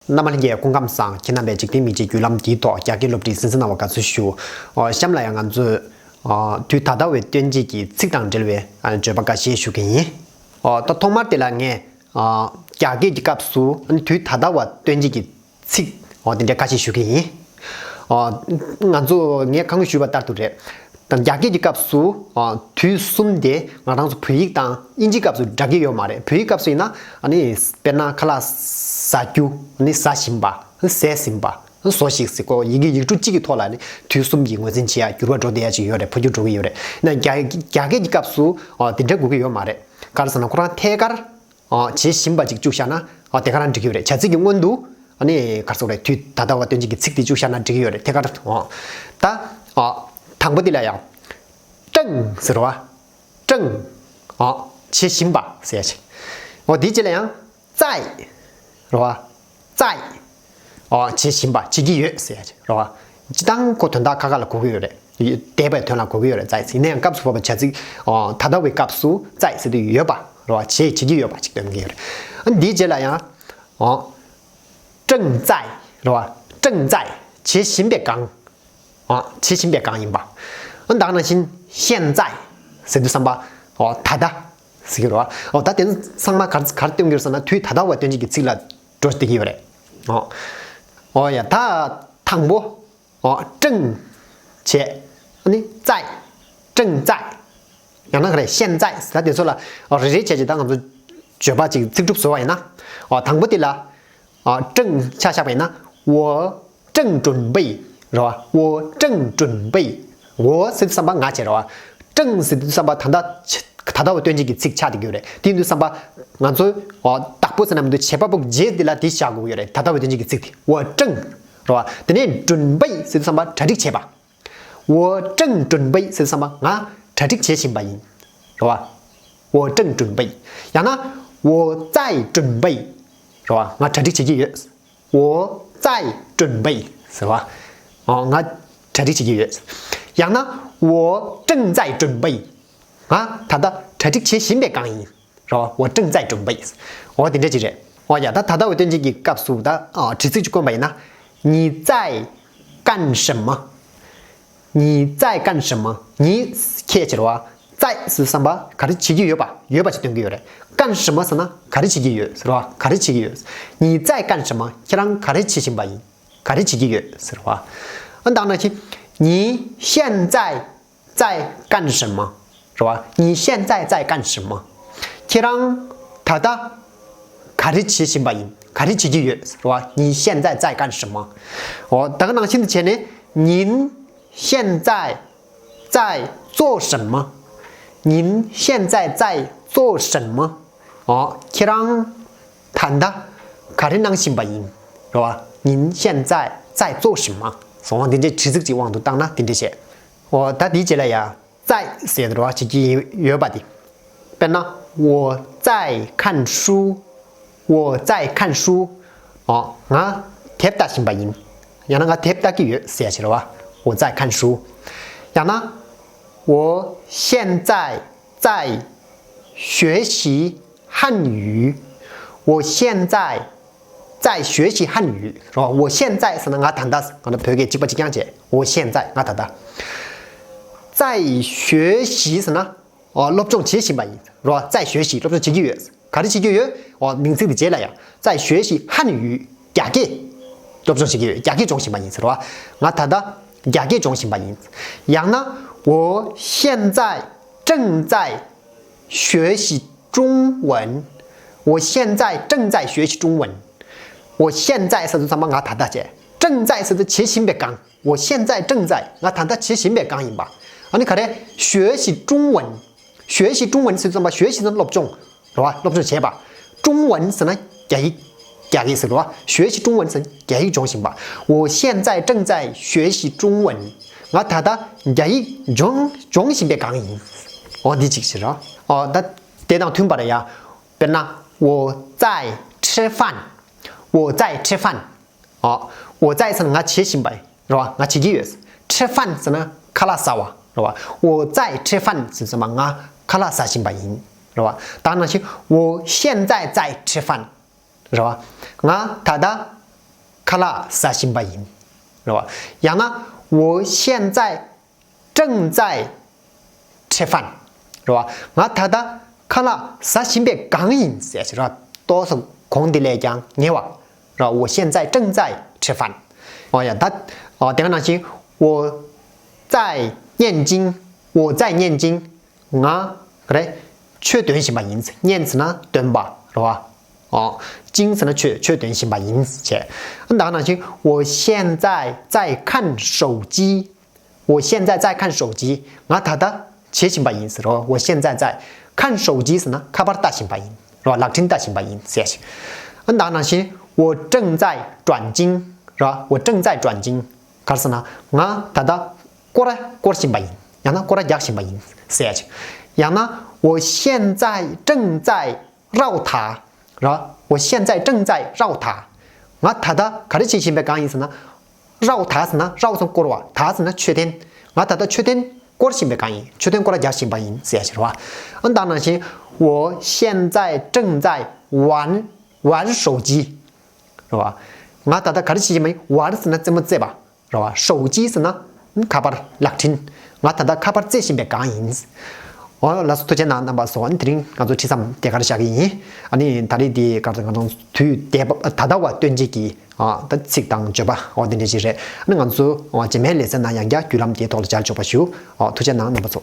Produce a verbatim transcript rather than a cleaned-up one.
རྣམ་པ་ལྷན་རྒྱས་སྐུ་ཁམས་བཟང་། ཁྱེད་རྣམ་པས་འཇིག་རྟེན་མི་ཚེའི་བརྒྱུད་ལམ་འདིའི་ཐོག་རྒྱ་སྐད་སློབ་ཁྲིད་གསན་གཟིགས་གནང་བར་དགའ་བསུ་ཞུ། ཨོ། གཤམ་ལ་ཡང་ང་ཚོས་ཨོ་དུས་ད་ལྟ་བའི་སྟོན་བྱེད་ཀྱི་ཚིག་དང་འབྲེལ་བའི་ཨ་བརྗོད་པ་འགའ་ཤས་ཞུ་གི་ཡིན། ཨོ་ད་ཐོག་མར་དེ་ལ་ངས་ཨོ་རྒྱ་སྐད་ཀྱི་སྐབས་སུ་ཨ་ནི་དུས་ད་ལྟ་བ་སྟོན་བྱེད་ཀྱི་ཚིག་ཨོ་དེ་འདྲ་ཁ་ཤས་ཞུ་གི་ཡིན། ཨོ་ང་ཚོ་ངས་གང་གི་ཞུས་པ་ལྟར་དུ་རེད། ད་རྒྱ་སྐད་ཀྱི་སྐབས་སུ་ཨོ་དུས་གསུམ་དེ་ང་རང་ཚོ་བོད་ཡིག་དང་དབྱིན་ཇིའི་སྐབས་སུ་འདྲ་གི་ཡོད་མ་རེད། བོད་ཡིག་སྐབས་སུ་ཡིན་ན་ཨ་ནི་དཔེར་ན་ཁ་ལག་ཟ་རྒྱུ། ཨ་ནི་ཟ་བཞིན་པ། ཟས་ཟིན་པ། ཟོ་ཞིག་ཟེར་གོ། ཡི་གེ་ཡིག་འབྲུ་གཅིག་གི་ཐོག་ལ་ནི་དུས་གསུམ་གྱི་ངོས་འཛིན་བྱེད་ཡ་འགྱུར་བ་འགྲོ་བསྡད་ཡ་ཅིག་ཡོད་རེད། འཕོ་འགྱུར་འགྲོ་གི་ཡོད་རེད། ན་རྒྱ་རྒྱ་སྐད་ཀྱི་སྐབས་སུ་ཨོ་དེ་འདྲ་དགོས་ཀྱི་ཡོད་མ་རེད། ག་རེ་ཟེར་ན་ཁོ་རང་ཐད་ཀར་ཨོ་བྱེད་བཞིན་པ་ཅིག་བཅུག་བཞག་ན་ཨོ་དེ་ག་རང་འགྲིག་གི་ཡོད་རེད། བྱ་ཚིག་གི་སྔོན་དུ་ཨ་ནི་ག་རེ་ཟེར་དགོས་རེད། དུས་ད་ལྟ་བ་སྟོན་བྱེད་ཀྱི་ཚིག་དེ་བཅུག་བཞག་ན་འགྲིག་གི་ཡོད་རེད། ཐད་ཀར་ཨོ་ད་ཨོ་དང་པོ་དེ་ལ་ཡང་ཀྲང་ཟེར་བ། ཀྲང་། ཨོ་བྱེད་བཞིན་པ་ཟེར་ཡ་ཅིག་ཨོ་དེའི་རྗེས་ལ་ཡང་ཙའི་རེད་བ། ཙའི། ཨོ་བྱེད་བཞིན་པ། བྱེད་ཀྱི་ཡོད་ཟེར་ཡ་ཅིག་རེད་བ། སྤྱིར་བཏང་ཁོ་དོན་དག་ཁ་ཁ་ལ་གོ་གི་ཡོད་རེད། འདས་པའི་དོན་ལ་གོ་གི་ཡོད་རེད། ཙའི་ཟེར་ཡིན་ན་ཡང་སྐབས་སུ་བབ་པའི་བྱ་ཚིག་ཨོ་ད་ལྟ་བའི་སྐབས་སུ་ཙའི་ཟེར་དུས་ཡོད་པ་རེད་བ། བྱེད་བྱེད་ཀྱི་ཡོད་པ་ཅིག་སྟོན་གི་ཡོད་རེད། ཨ་འདིའི་རྗེས་ལ་ཡང་ཨོ་ཀྲང་ཙའི་རེད་བ། ཀྲང་ཙའི། བྱེད་བཞིན་པའི་སྒང་། ཨ་བྱེད་བཞིན་པའི་སྒང་ཡིན་པ། ཨ་ད་ག་ནང་བཞིན་ཤེན་ཙའི་ཟེར་དུས་ཙམ་པ་ཨོ་ད་ལྟ་ཟེར་གྱི་རེད་བ། ཨོ་ད་དེ་ཚང་མ་ག་རེ་ག་རེ་སྟོན་གྱི་རེད་ཟེར་ན་དུས་ད་ལྟ་བ་སྟོན་བྱེད་ཀྱི་ཚིག་ལ་འགྲོ་བསྡད་ཀྱི་ཡོད་རེད། ཨོ་ཨོ་ཡ་ད་དང་པོ་ཨོ་ཀྲང་བྱས། ཨ་ནི་ཙའི། ཀྲང་ཙའི། ཡང་ན་ག་རེ་ཤེན་ཙའི་ཟེར་ད་དེ་ཚོ་ལ་ཨོ་རེ་རེ་བྱས་བྱས་ད་ང་ཚོ་བརྗོད་པ་ཅིག་ཚིག་གྲུབ་བཟོ་བ་ཡིན་ན། ཨོ་དང་པོ་དེ་ལ། ཨ་ཀྲང་ཆ་བཞག་པ་ཡིན་ན། 我正准备། རེད་བ། 我正准备། 我ཟེར་དུས་ཙམ་པ་ང་བྱས་རེད་བ། ཀྲང་ཟེར་དུས་ཙམ་པ་ད་ལྟ་ཆ་ད་ལྟ་བ་སྟོན་བྱེད་ཀྱི་ཚིག་ཆགས་བསྡད་ཀྱི་ཡོད་རེད། དེ་ཡིན་དུས་ཙམ་པ་ང་ཚོས་ཨ་བདག་པོ་ཟེར་ན་མི་འདུག་བྱེད་པ་པོ་རྗེས་འདི་ལ་དེ་བཞག་དགོས་ཀྱི་ཡོད་རེད། ད་ལྟ་བ་སྟོན་བྱེད་ཀྱི་ཚིག་དེ། 我正། རེད་བ། དེ་ནས་准备ཟེར་དུས་ཙམ་པ་གྲ་སྒྲིག་བྱེད་པ། 我正准备ཟེར་དུས་ཙམ་པ་ང་གྲ་སྒྲིག་བྱེད་བཞིན་པ་ཡིན། རེད་བ། 我正准备། ཡང་ན་我在准备། རེད་བ། ང་གྲ་སྒྲིག་བྱེད་ཀྱི་ཡོད། 我在准备། ཟེར་བ། ཨོ་ང་གྲ་སྒྲིག་བྱེད་ཀྱི་ཡོད། ཡང་ན་我正在准备། ང་ད་ལྟ་གྲ་སྒྲིག་བྱེད་བཞིན་པའི་སྒང་ཡིན། རེད་བ། 我正在准备། ཨོ་དེ་འདྲ་ཅིག་རེད། ཨོ་ཡ་ད་ད་ལྟ་བའི་སྟོན་བྱེད་ཀྱི་སྐབས་སུ་ད་ཨ་དྲི་ཚིག་ཅིག་བསྐོན་པ་ཡིན་ན། 你在干什么། 你在干什么། 你ཁྱེད་ཅེས་རེད་བ། 在ཟེར་དུས་ཙམ་པ་ག་རེ་བྱེད་ཀྱི་ཡོད་པ་ཡོད་པ་ཅིག་སྟོན་གྱི་ཡོད་རེད། 干什么ཟེར་ན་ག་རེ་བྱེད་ཀྱི་ཡོད་ཟེར་བ། ག་རེ་བྱེད་ཀྱི་ཡོད། 你在干什么། ཁྱེད་རང་ག་རེ་བྱེད་བཞིན་པ་ཡིན། ག་རེ་བྱེད་ཀྱི་ཡོད་ཟེར་བ། ཨ་ད་ག་ནང་བཞིན། 你现在在干什么། རེད་བ། 你现在在干什么། ཁྱེད་རང་ད་ལྟ་ག་རེ་བྱེད་བཞིན་པ་ཡིན། ག་རེ་བྱེད་ཀྱི་ཡོད་ཟེར་བ། 你现在在干什么། ཨོ་ད་ག་ནང་བཞིན་དུ་བྱས་ནས། 您 现在在做什么？您现在在做什么？ཨོ་ཁྱེད་རང་ད་ལྟ་ག་རེ་གནང་བཞིན་པ་ཡིན། རེད་བ། 您现在在做什么？ སོང་བ་འདི་འདྲའི་དྲི་ཚིག་ཅིག་དབང་དུ་བཏང་ན་འདི་འདྲ་བྱས། ཨོ་ད་འདིའི་རྗེས་ལ་ཡ། 在ཟེར་རེད་བ། བྱེད་ཀྱི་ཡོད་པ་དེ། དཔེར་ན། 我在看书། 我在看书། ཨོ་ང་དེབ་ལྟ་བཞིན་པ་ཡིན། ཡང་ན་ང་དེབ་ལྟ་གི་ཡོད་ཟེར་ཡ་ཞིག་རེད་བ། 我在看书། ཡང་ན། 我现在在学习汉语། 我现在在学习汉语། རེད་བ། 我现在ཟེར་ན་ང་ད་ལྟ། ང་ཚོ་བོད་སྐད་གཅིག་པ་གཅིག་རྐྱང་བྱས། 我现在ང་ད་ལྟ། 在学习ཟེར་ན། ཨོ་སློབ་སྦྱོང་བྱེད་བཞིན་པ་ཡིན། རེད་བ། 在学习སློབ་སྦྱོང་བྱེད་ཀྱི་ཡོད། ག་རེ་བྱེད་ཀྱི་ཡོད། ཨོ་མིང་ཚིག་དེ་རྗེས་ལ་ཡང་། 在学习汉语རྒྱ་སྐད་སློབ་སྦྱོང་བྱེད་ཀྱི་ཡོད། རྒྱ་སྐད་སྦྱོང་བཞིན་པ་ཡིན་ཟེར་བ། ང་ད་ལྟ་རྒྱ་སྐད་སྦྱོང་བཞིན་པ་ཡིན། ཡང་ན། 我现在正在学习中文། 我现在正在学习中文། 我现在ཟེར་དུས་ཙམ་པ་ང་ད་ལྟ་བྱས། 正在ཟེར་དུས་བྱེད་བཞིན་པའི་སྒང་། 我现在正在ང་ད་ལྟ་བྱེད་བཞིན་པའི་སྒང་ཡིན་པ། ཨ་ནི་ག་རེ། 学习中文། 学习中文ཟེར་དུས་ཙམ་པ་学习ཟེར་ན་སློབ་སྦྱོང་རེད་བ། སློབ་སྦྱོང་བྱེད་པ། 中文ཟེར་ན་རྒྱ་ཡིག་རྒྱ་སྐད་ཟེར་རེད་བ། 学习中文ཟེར་ན་རྒྱ་ཡིག་སྦྱོང་བཞིན་པ། 我现在正在学习中文། ང་ད་ལྟ་རྒྱ་ཡིག་སྦྱོང་སྦྱོང་བཞིན་པའི་སྒང་ཡིན། འོ་འདི་གཅིག་བྱེད་རོགས། ཨོ་ད་དེ་དང་མཐུན་པར་ཡ། དཔེར་ན། 我在吃饭། 我在吃饭། ཨོ། 我在ཟེར་ན་ང་བྱེད་བཞིན་པ་ཡིན། རེད་བ། ང་བྱེད་ཀྱི་ཡོད། 吃饭ཟེར་ན་ཁ་ལག་ཟ་བ། རེད་བ། 我在吃饭ཟེར་ཙམ་པ་ང་ཁ་ལག་ཟ་བཞིན་པ་ཡིན། རེད་བ། ད་ནང་བཞིན། 我现在在吃饭། རེད་བ། ང་ད་ལྟ་ ཁ་ལག་ཟ་བཞིན་པ་ཡིན། རེད་བ། ཡང་ན། 我现在正在吃饭། རེད་བ། ང་ད་ལྟ་ཁ་ལག་ཟ་བཞིན་པའི་སྒང་ཡིན་ཟེར་ཞིག་རེད་བ། ཏོག་ཙམ་གོང་དེ་ལས་ཀྱང་ཉེ་བ། རེད་བ། 我现在正在吃饭། ཨོ་ཡ། ད། ཨོ། དེ་ག་ནང་བཞིན། 我在念经། 我在念经། ང་། ག་རེ། ཆོས་འདོན་བཞིན་པ་ཡིན། 念ཟེར་ན་འདོན་པ། རེད་བ། ཨོ། 经ཟེར་ན་ཆོས། ཆོས་འདོན་བཞིན་པ་ཡིན་ཟེར། ད་ག་ནང་བཞིན། 我现在在看手机། 我现在在看手机། ང་ད་ལྟ་བྱེད་བཞིན་པ་ཡིན་ཟེར་རོ། 我现在在看手机ཟེར་ན་ཁ་པར་ལྟ་བཞིན་པ་ཡིན་རོ། ལག་འཕྲིན་ལྟ་བཞིན་པ་ཡིན་ཟེར་ཞིག་ཨ་ད་ག་ནང་བཞིན། 我正在转经། རོ། 我正在转经། ག་རེ་ཟེར་ན། ང་ད་ལྟ་སྐོར་ར་སྐོར་བཞིན་པ་ཡིན། ཡང་ན་སྐོར་ར་རྒྱག་བཞིན་པ་ཡིན་ཟེར་ཞིག་ཡང་ན། 我现在正在 绕塔། ར། 我现在正在绕塔། ང་ད་ལྟ་ག་རེ་བྱེད་བཞིན་པའི་སྒང་ཡིན་ཟེར་ན། 绕塔ཟེར་ན། 绕ཟེར་ན་སྐོར་བ། 塔ཟེར་ན་མཆོད་རྟེན། ང་ད་ལྟ་མཆོད་རྟེན་སྐོར་བཞིན་པའི་སྒང་ཡིན། མཆོད་རྟེན་སྐོར་ར་རྒྱག་བཞིན་པ་ཡིན་ཟེར་ཞིག་རེད་བ། ཨ་ད་ག་ནང་བཞིན། 我现在正在玩玩手机། རེད་བ། ང་ད་ལྟ་ག་རེ་བྱེད་བཞིན་པ་ཡིན། 玩ཟེར་ན་རྩེད་མོ་རྩེད་པ། རེད་བ། 手机ཟེར་ན་ཁ་པར་ལག་འཕྲིན། ང་ད་ལྟ་ཁ་པར་རྩེད་བཞིན་པའི་སྒང་ཡིན། འོ་ལགས་སོ། ཐུགས་རྗེ་གནང་རྣམ་པ་ཚོ། ཨ་ནི་དེ་རིང་ང་ཚོ་ཁྲིད་མཚམས་དེ་གར་བཞག་གི་ཡིན། ཨ་ནི་ད་རེས་འདི་གར་ང་ཚོ་དུས་འདས་པ་ད་ལྟ་བ་སྟོན་བྱེད་ཀྱི་ཨ་ད་ཚིག་དང་བརྗོད་པ་འོ་དེ་འདྲ་ཞིག་རེད། ཨ་ནི་ང་ཚོ་འོ་རྗེས་མའི་ལེ་ཚན་ནང་ཡང་བསྐྱར་བརྒྱུད་ལམ་དེའི་ཐོག་ལ་མཇལ་ཆོག་པ་ཞུ། འོ་ཐུགས་རྗེ་གནང་རྣམ་པ་ཚོ།